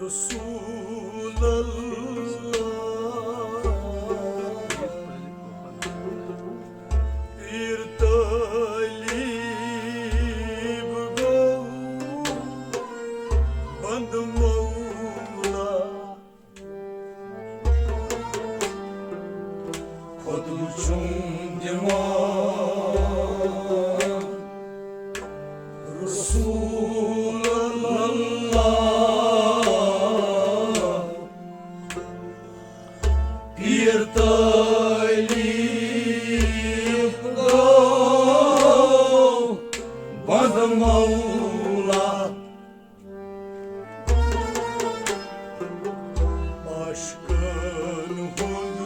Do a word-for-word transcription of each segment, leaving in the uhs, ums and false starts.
رسول اللہ، پیر طالب گوٚو بند مولا۔ خطبہٕ چھُم دِوان رسول اللہ، پیر طالب گوٚو بند مولا۔ عاشقن ہُنٛد چھُے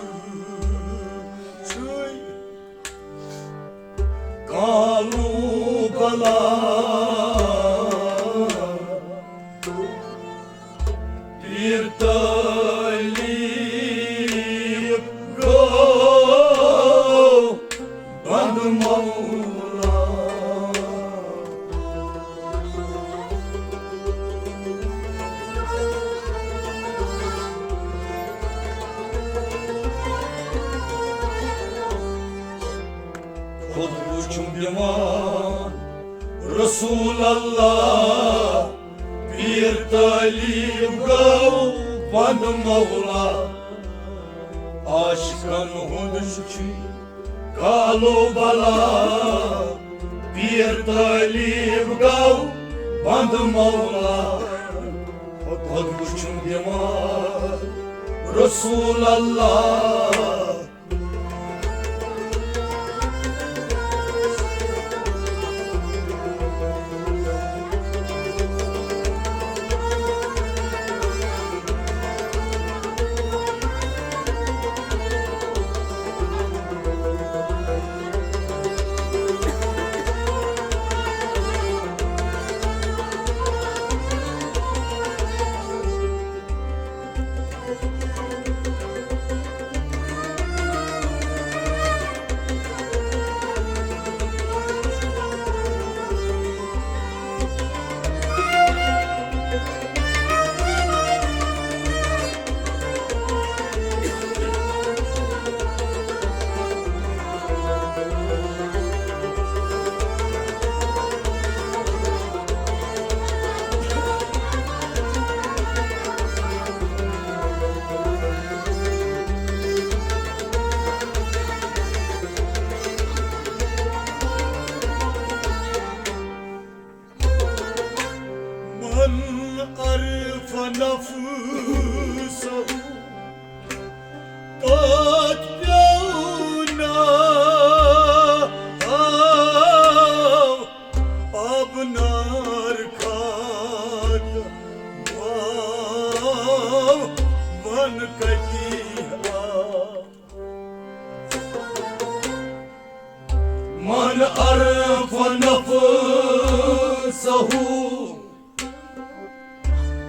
کالو بلا، پیر طالب گوٚو بند مولا۔ خطبہٕ چھُم دِوان رسول اللہ، پیر طالب گوٚو بند مولا۔ عاشقن ہُنٛد چھُے کالو بلا، پیر طالب گوٚو بند مولا۔ خطبہٕ چھُم دِوان رسول اللہ۔ من عرف نفسه، تَتھ پیوٚو ناو آبنار خاک، واو وَن کَتی آو۔ من عرف نفسه،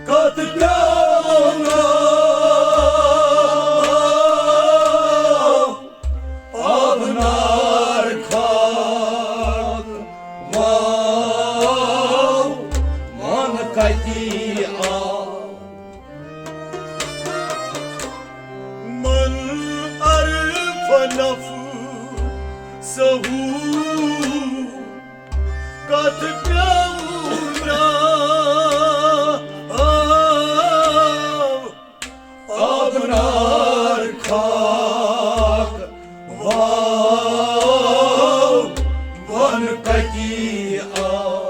کَتھ پیوٚو ناو آبنار خاک، واو وَن کَتی آو۔ من عرف نفسه، کَتھ پیوٚو ناو آبنار خاک، واو وَن کَتی آو۔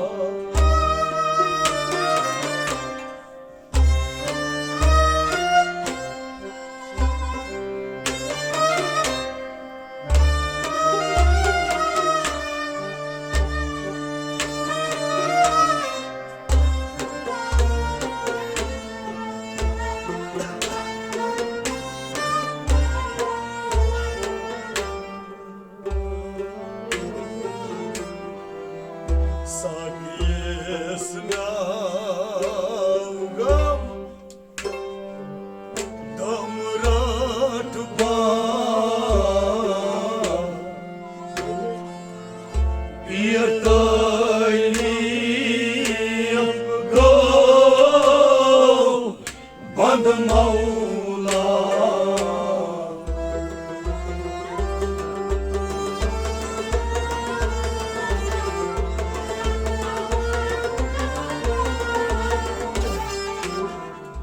مولا۔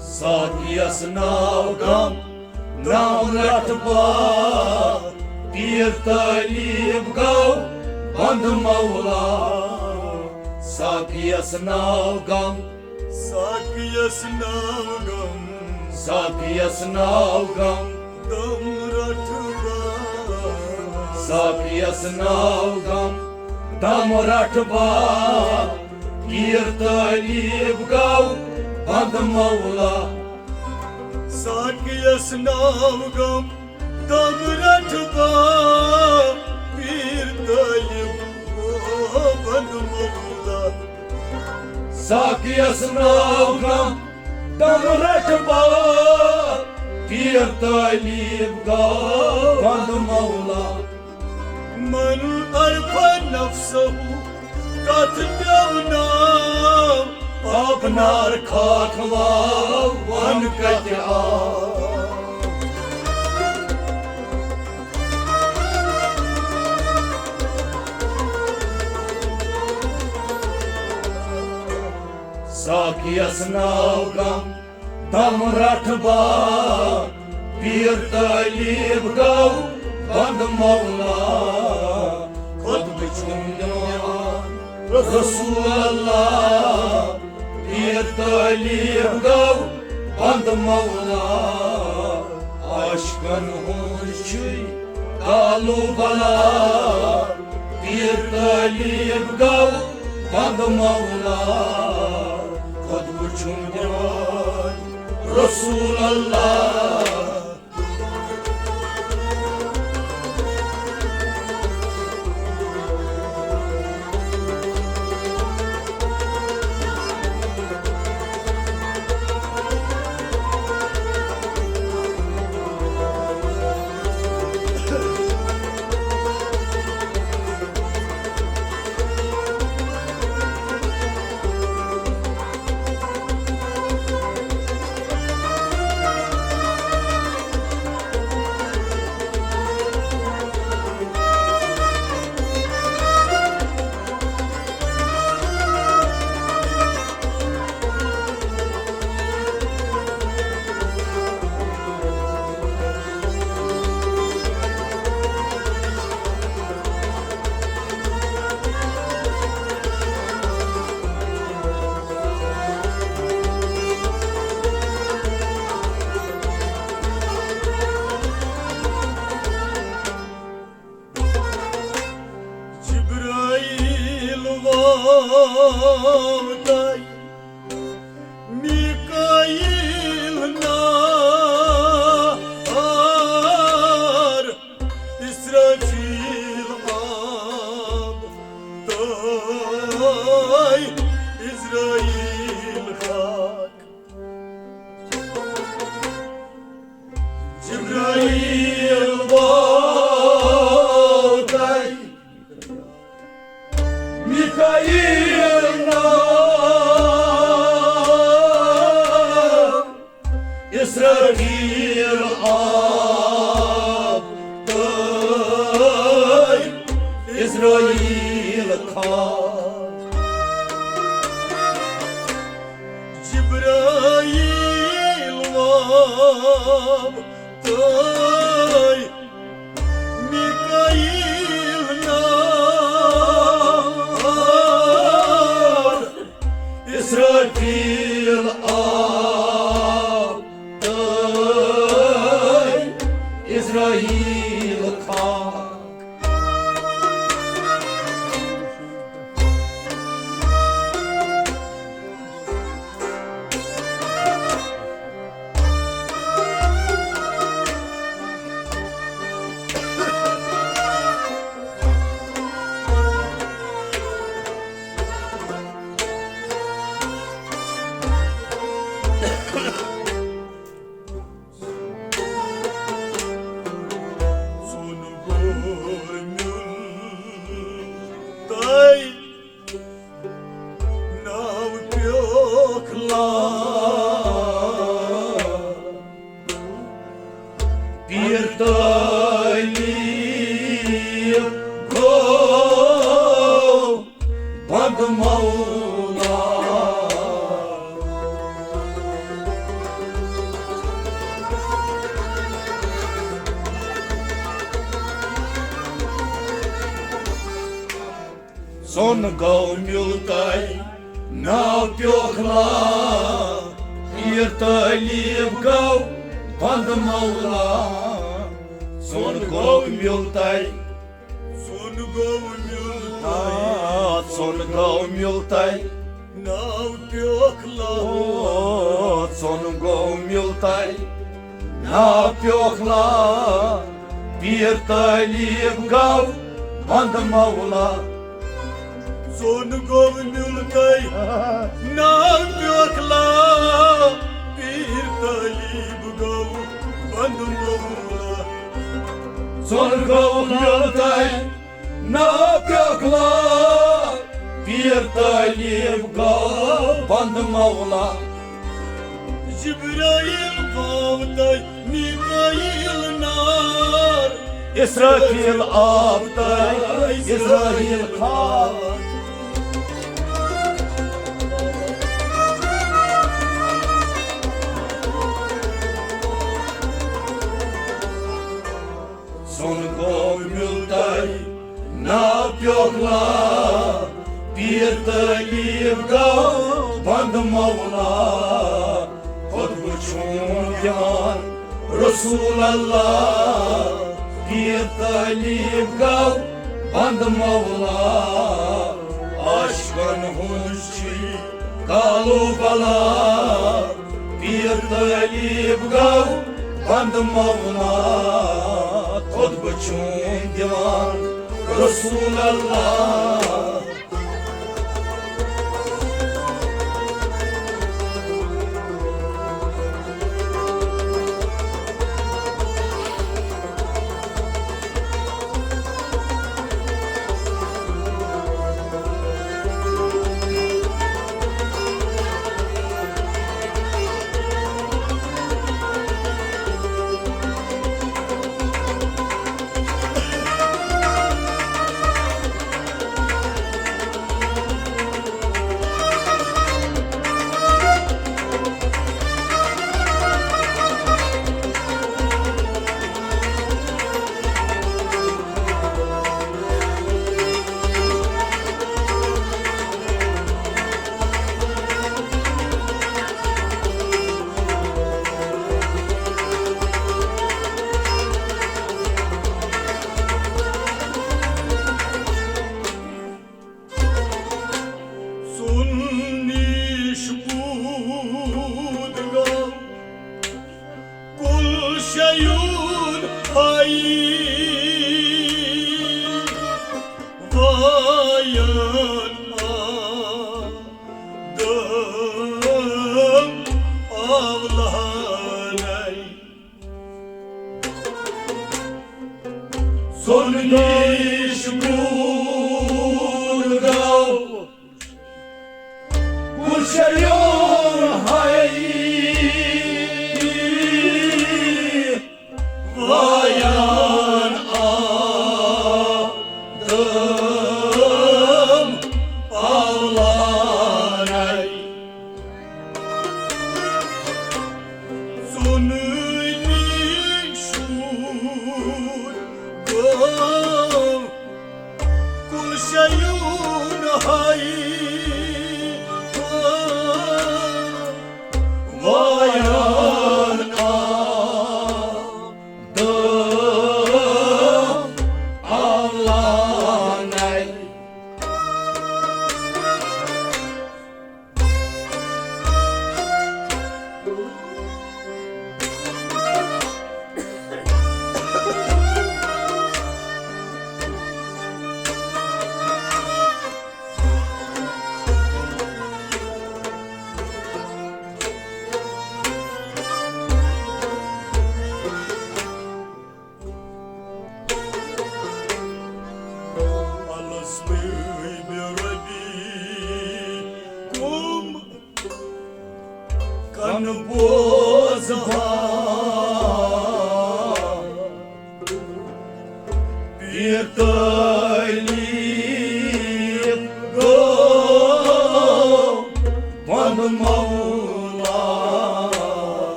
ساقیَس ناو غم نام رٹھ با، پیر طالب گو بند مولا۔ ساقیَس ناو غم، ساقیَس ناو غم، ساقیَس ناو غم دم رٹھ با۔ ساقیَس ناو غم دم رٹھ با، پیر طالب گو بند مولا۔ ساقیَس ناو غم دم رٹھ با، پیر طالب گو بند مولا۔ ساقیَس ناو غم دم رٹھ با، پیر طالب گو بند مولا۔ من عرف نفسه کتھ پیو ناو، پاپ نار خاک واو ون کتہِ آو۔ ساقیَس ناو غم دم رٹھ با، پیر طالب گو بند مولا۔ خطبہٕ چھُم دِوان رسول اللہ، پیر طالب گو بند مولا۔ عاشقن ہُنٛد چھُے کالو بلا، پیر طالب گو بند مولا۔ خطبہٕ چھُم دِوان رسول اللہ۔ جبرائیل ووت، میکائیل نار، اسرافیل آب، تہٕ عزرائیل خاک۔ جبرائیل ووت، میکائیل نار، اسرافیل آب، تہٕ عزرائیل خاک۔ جبرائیل ووت، میکائیل نار، اسرافیل آب، تہٕ عزرائیل خاک۔ گوٚو میُلتَے ناو پیوکھلا، پیٖر طٲلیٖب گوٚو بنٛد مولا۔ ژوٚن گوٚو میُلتَے، ژوٚن گوٚو میُلتَے، آ، ژوٚن گوٚو میُلتَے ناو پیوکھلا۔ او، ژوٚن گوٚو میُلتَے ناو پیوکھلا، پیٖر طٲلیٖب گوٚو بنٛد مولا۔ ژوٚن گوٚو میُلتَے ناو پیوکھلا، پیٖر طٲلیٖب گوٚو بنٛد مولا۔ ژوٚن گوٚو میُلتَے ناو پیوکھلا، پیٖر طٲلیٖب گوٚو بنٛد مولا۔ جبرائیل آو تَے میکائیل نار، اسرافیل آو تَے عزرائیل خاک۔ ژوٚن گوٚو میُلتَے ناو پیوکھلا، پیٖر طٲلیٖب گوٚو بنٛد مولا۔ خطبہٕ چھُم دِوان رسول اللہ، پیٖر طٲلیٖب گوٚو بنٛد مولا۔ عاشقن ہُنٛد چھُ کالو بلا، پیٖر طٲلیٖب گوٚو بنٛد مولا۔ خطبہٕ چھُم دِوان رسول اللہ۔ ژوٚن نِش بوٗد گوٚو کُل شیوٗن ہایی وایان آدم اولانَے۔ ژوٚن نِش بوٗد گوٚو کُل شیوٗن ہایی وایان آدم اولانَے۔ ژوٚنُے شوٗر گوٚو کُل شیوٗن ہایی وایان آدم اولانَے۔ السلام بربکم۔ کن بوزہا پیٖر طٲلیٖب گوٚو بنٛد مولا۔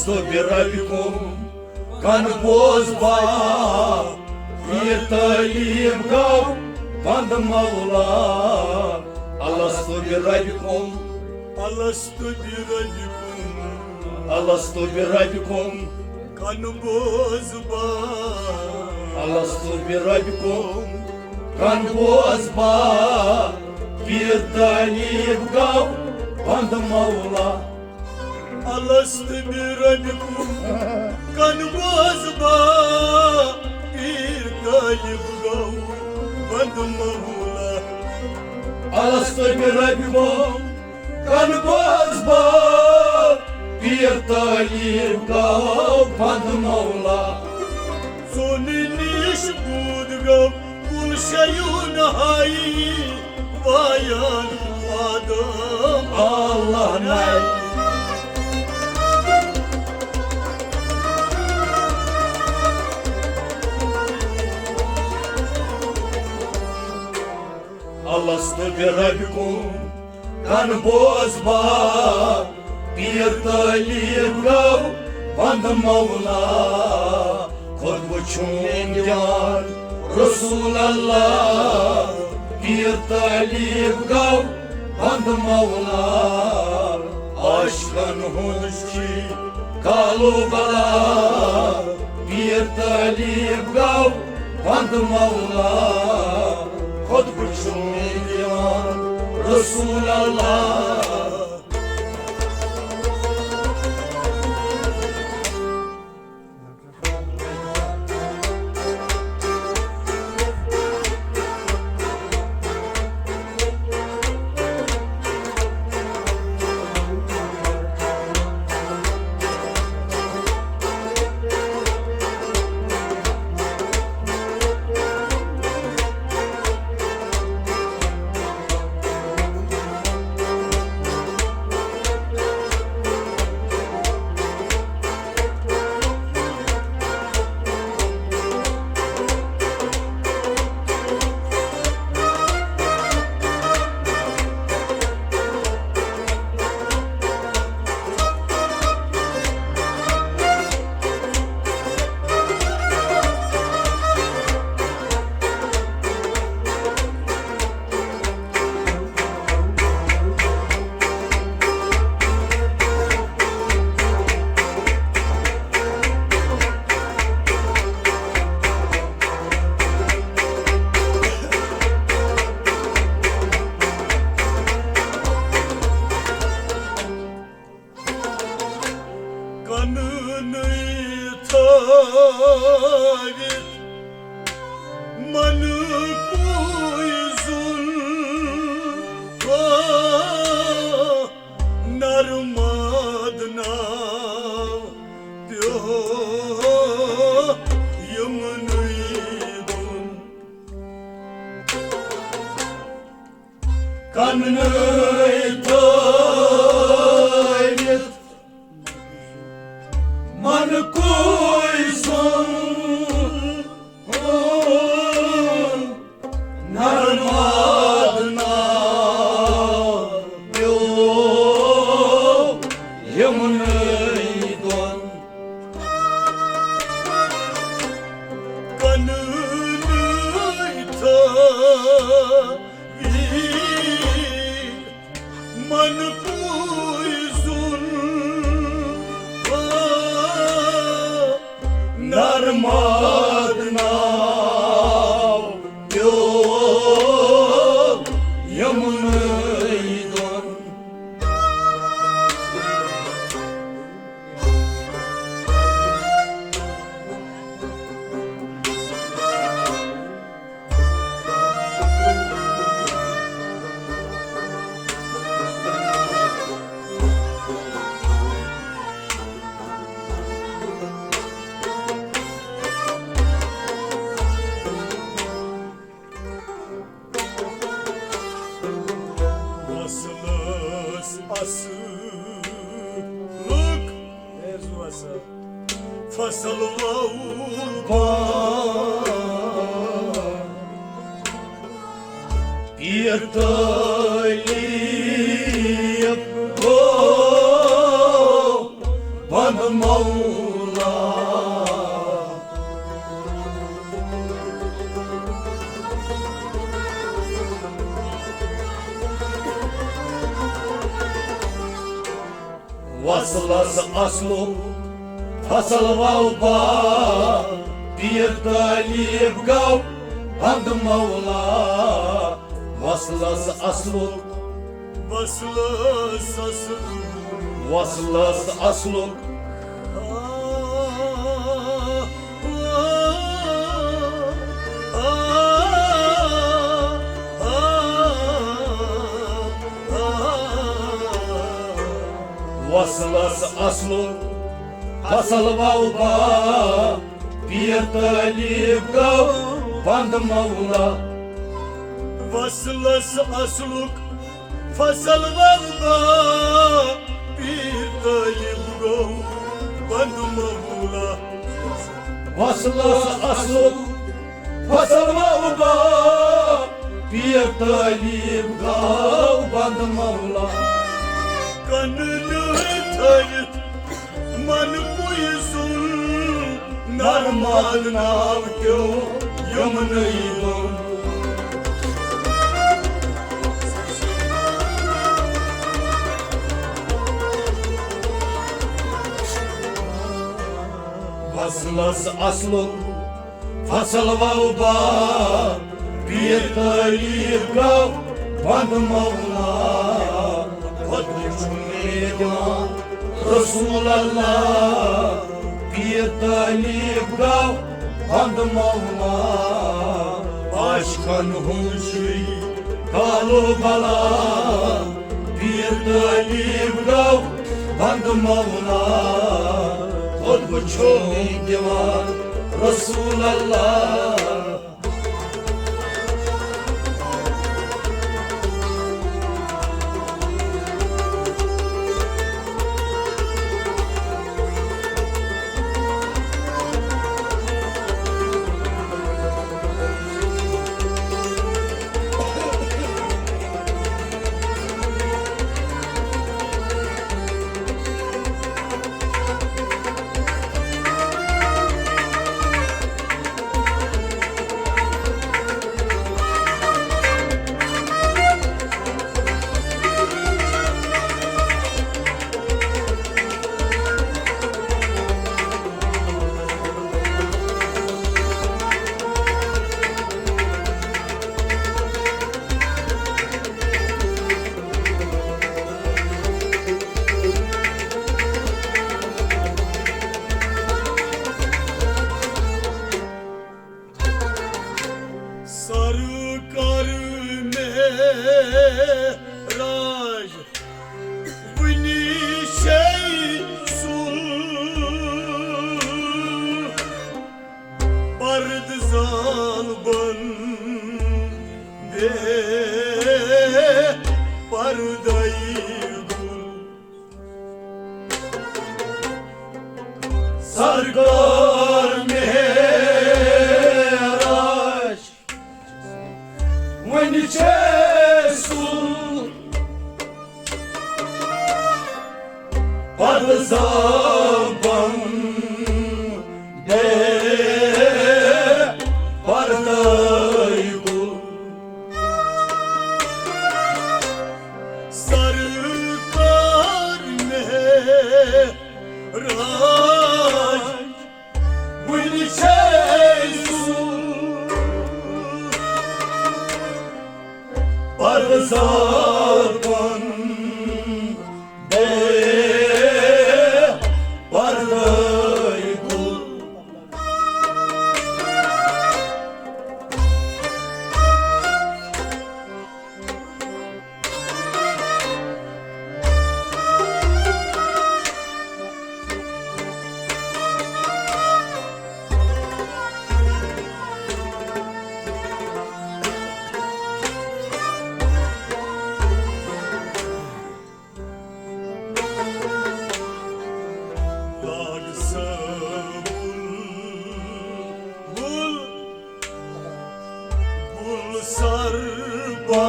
تو بربکم، کن بوز با، پیر طالب گو بند مولا۔ الست بربکم، الست بربکم، الست بربکم، کن بوز با، الست بربکم، کن بوز با، پیر طالب گو بند مولا۔ الست بربکم، کن بوز با، پیر طالب گو بند مولا۔ الست بربکم، کن بوز با، پیر طالب گو بند مولا۔ ژوٚن نِش بود گو کُل شیون ہایی وایان آدم اللہ نائی۔ الست بربکم، کن بوز با، پیر طالب گو بند مولا۔ خود وچھوم دیوان رسول اللہ، پیر طالب گو بند مولا۔ عاشقن ہند چھ کالو بلا، پیر طالب گو بند مولا۔ خود وچھوم دیوان رسول اللہ۔ کنہٕ نٔے تھٲوِتھ من کوی زُن نرماد ناو پیو یمنٕے دُن۔ کنہٕ نٔے تھٲوِتھ من کوی زُن نرماد ناو پیو یمنٕے دُن۔ کنہٕ نٔے تھٲوِتھ من کوی زُن نرماد ناو پیو یمنٕے دُن۔ وصلس اصلک فصل وو با پیر طالب گو بند وصلس اصلُک فصل وۄو با، پیٖر طٲلیٖب گوٚو بنٛد مولا۔ وصلس اصلُک، وصلس اصلُک، وصلس اصلُک۔ وصلس اصلُک فصل وۄو با، پیٖر طٲلیٖب گوٚو بنٛد مولا۔ وصلس اصلُک فصل وۄو با، پیٖر طٲلیٖب گوٚو بنٛد مولا۔ وصلس اصلُک فصل وۄو با، پیٖر طٲلیٖب گوٚو بنٛد مولا۔ کنہٕ نیوٗر تھٲوِتھ من پُیہِ سُن، نرمال ناو پیوٚو یمنٕے لوٚن۔ وصلس اصلُک فصل وۄو با، پیٖر طٲلیٖب گوٚو بنٛد مولا۔ خۄد چھُ مےٚ دِوان رسول اللہ، پیٖر طٲلیٖب گوٚو بنٛد مولا۔ عاشقن ہُنٛد چھُے کالو بلا، پیٖر طٲلیٖب گوٚو بنٛد مولا۔ خۄد چھُ مےٚ دِوان رسول اللہ۔ سرکار معراج وٕنی چھے سُل، پردٕ زالبن بے پردَے گُل۔ سرکار معراج وٕنہِ چھے سُل، پردٕ زالبن بے پردَے گُل۔ سرکار معراج وٕنہِ چھے سُل، پردٕ زالبن بے پردَے گُل۔ لاگ سا بُلبُل، بُل سر با،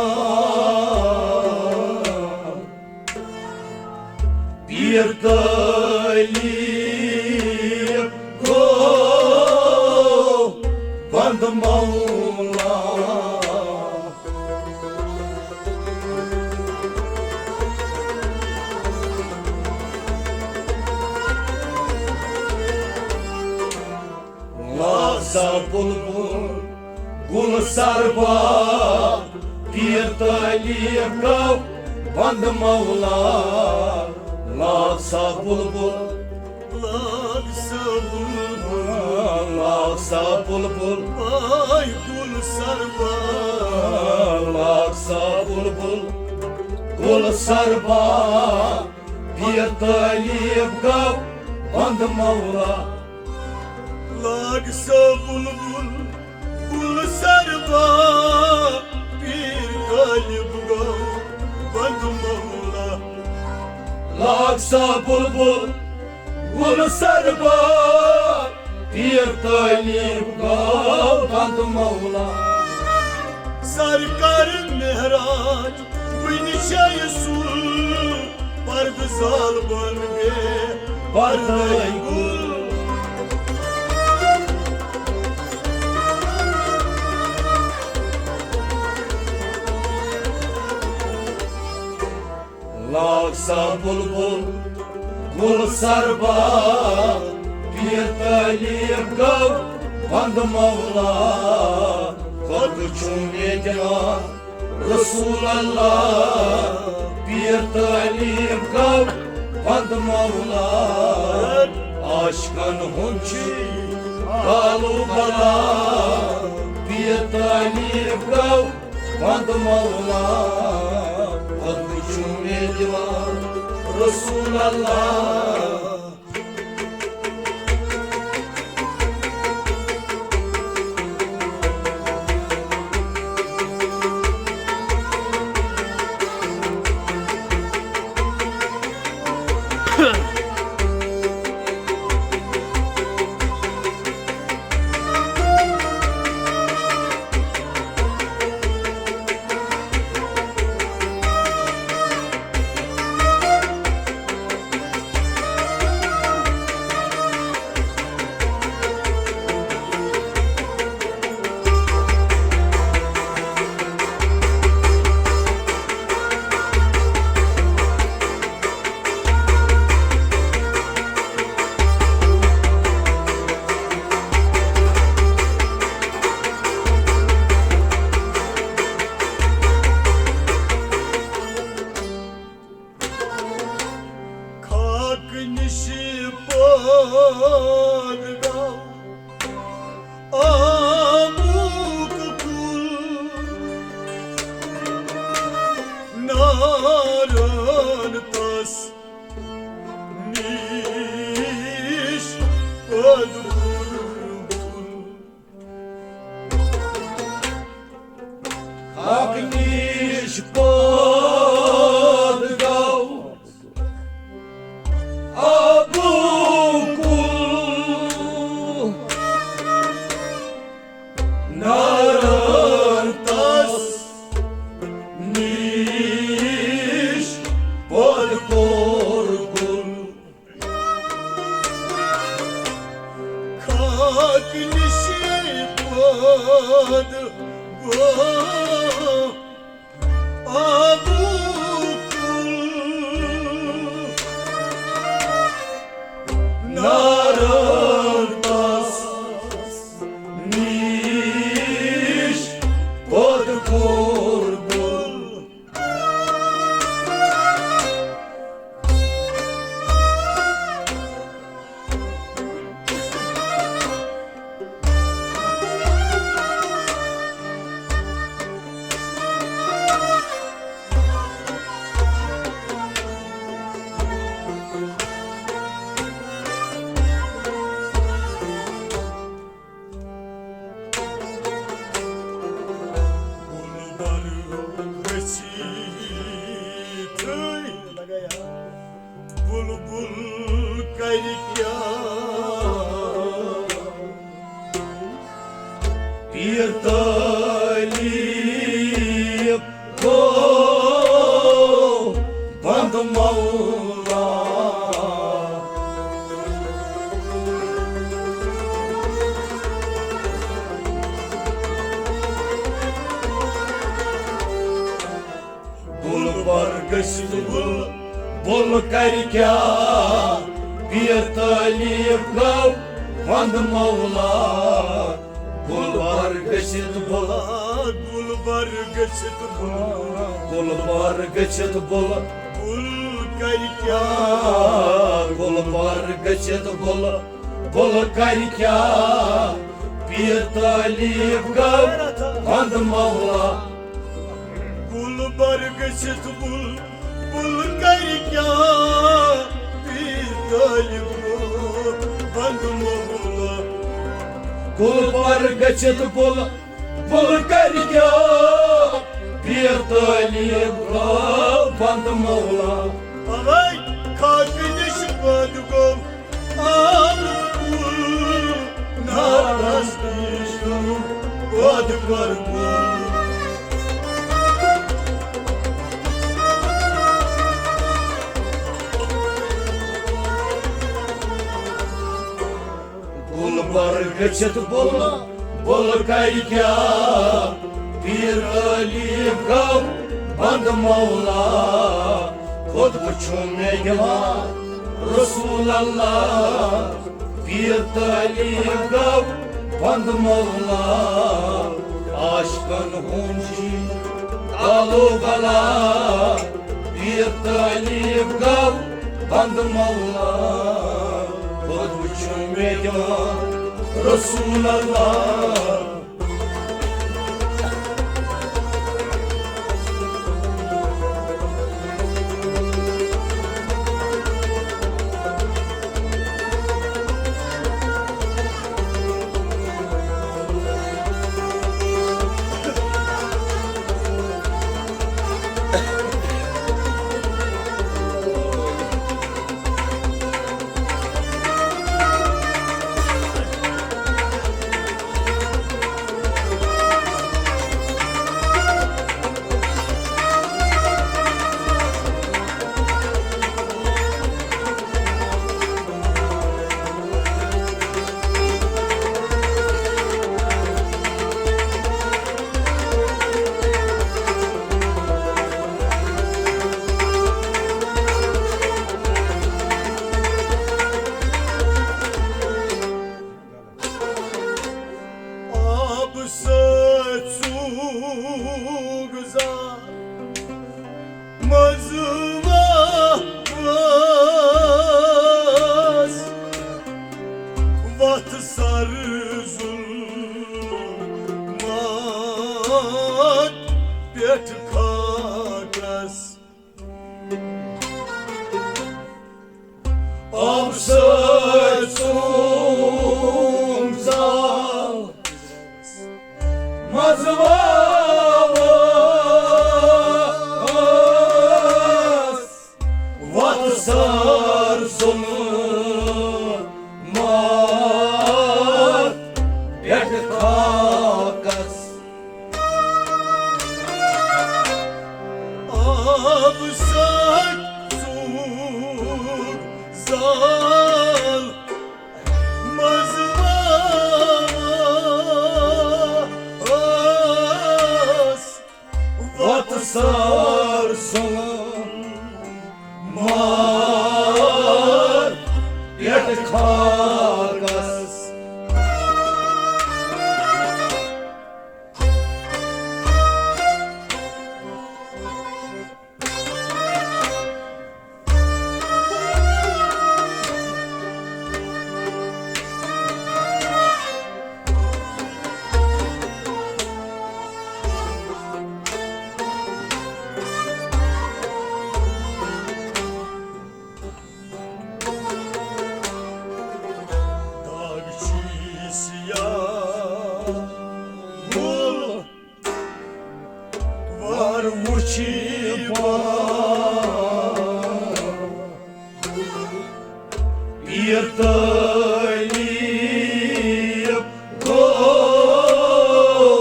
پیٖر طٲلیٖب سا بلبل گل سربا، پیر طالب گو بند مولا۔ لاگ سا بلبل، لاگ سا بلبل، لاگ سا بلبل، آے گل سربا۔ لاگ سا بلبل گل سربا، پیر طالب گو بند مولا۔ لاگ سا بلبل گل سربا، پیر طالب گو بند مولا۔ لاگ سا بلبل گل سربا، پیر طالب گو بند مولا۔ سرکار مہراج وٕنہِ چھے سُل، پردٕ زال بن بے پردے گُل۔ لاگ سا بلبل گل سربا، پیر طالب گو بند مولا۔ خود چھُم ییٚتہِ رسول اللہ، پیر طالب گو بند مولا۔ عاشقن ہُنٛد چھُ کالو بلا، پیر طالب گو بند مولا۔ خود چھُم ییٚتہِ رسول اللہ۔ خاکہٕ نِش پٲدٕ گوٚو آبُک کُل، نارن تس نِش پٲدٕ کوٚر کُل۔ خاکہٕ نِش پٲدٕ گوٚو آبُک کُل، نارن تس نِش پٲدٕ کوٚر کُل۔ خاکہٕ نِش پٲدٕ گوٚو آبُک کُل، نارن تس نِش پٲدٕ کوٚر کُل۔ گُلبر گٔژھِتھٕے بُلبُل کرِ کیٛاہ؟ پیر طالب گوٚو بند مولا۔ بُلبُل گژھِ بُلبُل کرِ کیٛاہ؟ پیر طالب گوٚو بند مولا، گُل بر گٔژھِتھ بُل، گُل بر گٔژھِتھ بُل، گُل بر گٔژھِتھ بُل، گُل کرِ کیٛاہ؟ گُل بر گٔژھِتھ بُل، گُل کرِ کیٛاہ؟ پیٖر طٲلب گوٚو بند مولا۔ گُل بر گٔژھِتھ بُل، بُل کرِ کیٛاہ؟ پیٖر طٲلب گوٚو بند مولا۔ گُل بر گٔژھِتھ بُل، بُل کرِ کیٛاہ؟ پیٖر طٲلب گوٚو بند مولا۔ اوے خاکہٕ نِش پٲدٕ گوٚو آب کُل، نارس نِش پٲدٕ کر کُل۔ گُل بر گٔژھِتھ بُل، بُل کرِ کیٛاہ؟ پیٖر طٲلب گوٚو بند مولا۔ خطبہٕ چھُ مےٚ دِوان رسول اللہ۔ پیٖر طٲلب گوٚو بند مولا۔ عاشقن ہُنٛد چھُ کالو بلا۔ پیٖر طٲلب گوٚو بند مولا۔ خطبہٕ چھُ مےٚ دِوان رسول اللہ۔ آبہٕ سۭتۍ ژوٗگ زال منٛز واپس، وَتھ سر ظُلمات پٮ۪ٹھ خاکس۔ آبہٕ سۭتۍ ژوٗم زال منٛز واپس، وَتھ سر ظُلمات پٮ۪ٹھ خاکس۔ آبہٕ سۭتۍ ژوٗم زال منٛز واپس، وَتھ سر ظُلمات پٮ۪ٹھ خاکس۔ داغ چھُ سیاہ گُل وار وُچھی پان۔ پیٖر طٲلب گوٚو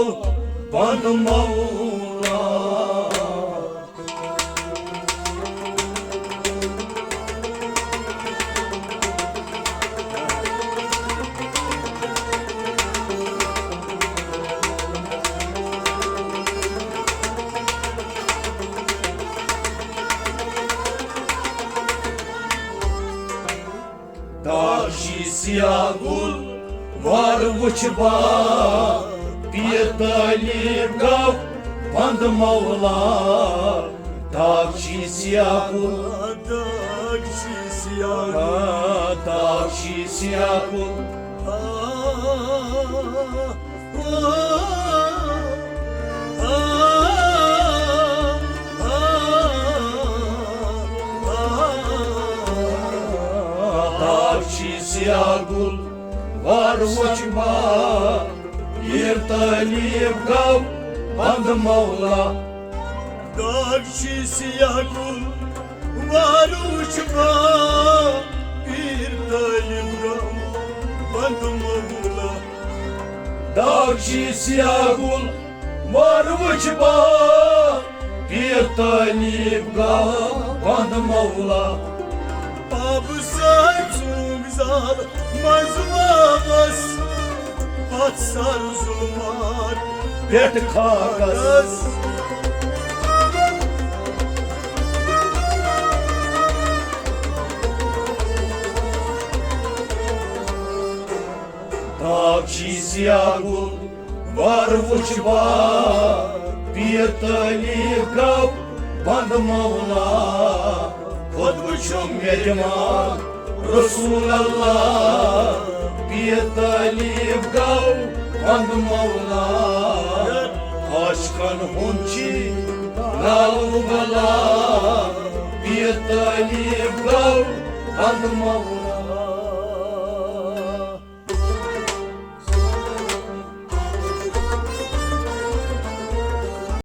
بند مولا۔ داغ چھُ سیاہ گُل وچھ با پیر طالب گو بند مولا، داغ چھی سیاہ گل، داغ چھی سیاہ گل، آ، داغ چھی سیاہ گل۔ آ، آ، آ، آ، آ، داغ چھی سیاہ گل، وار وچھ با پیر طالب گو بند مولا۔ داغ چھی سیاہ گل، وار وچھ با پیر طالب گو بند مولا۔ داغ چھی سیاہ گل، وار وچھ با پیر طالب گو بند مولا۔ آبہٕ سۭتۍ ژوٗنٛگ زال منٛز واپس، پتھ سر زُمار پٮ۪ٹھ خاکس۔ داغ چھی سیاہ گل، وار وچھ با پیر طالب گو بند مولا۔ خطبہٕ چھُم مےٚ دِوان رسول اللہ، پیر طالب گو بند مولا۔ عاشقن ہُنٛد چھی نالہٕ بلا، پیر طالب گو بند مولا۔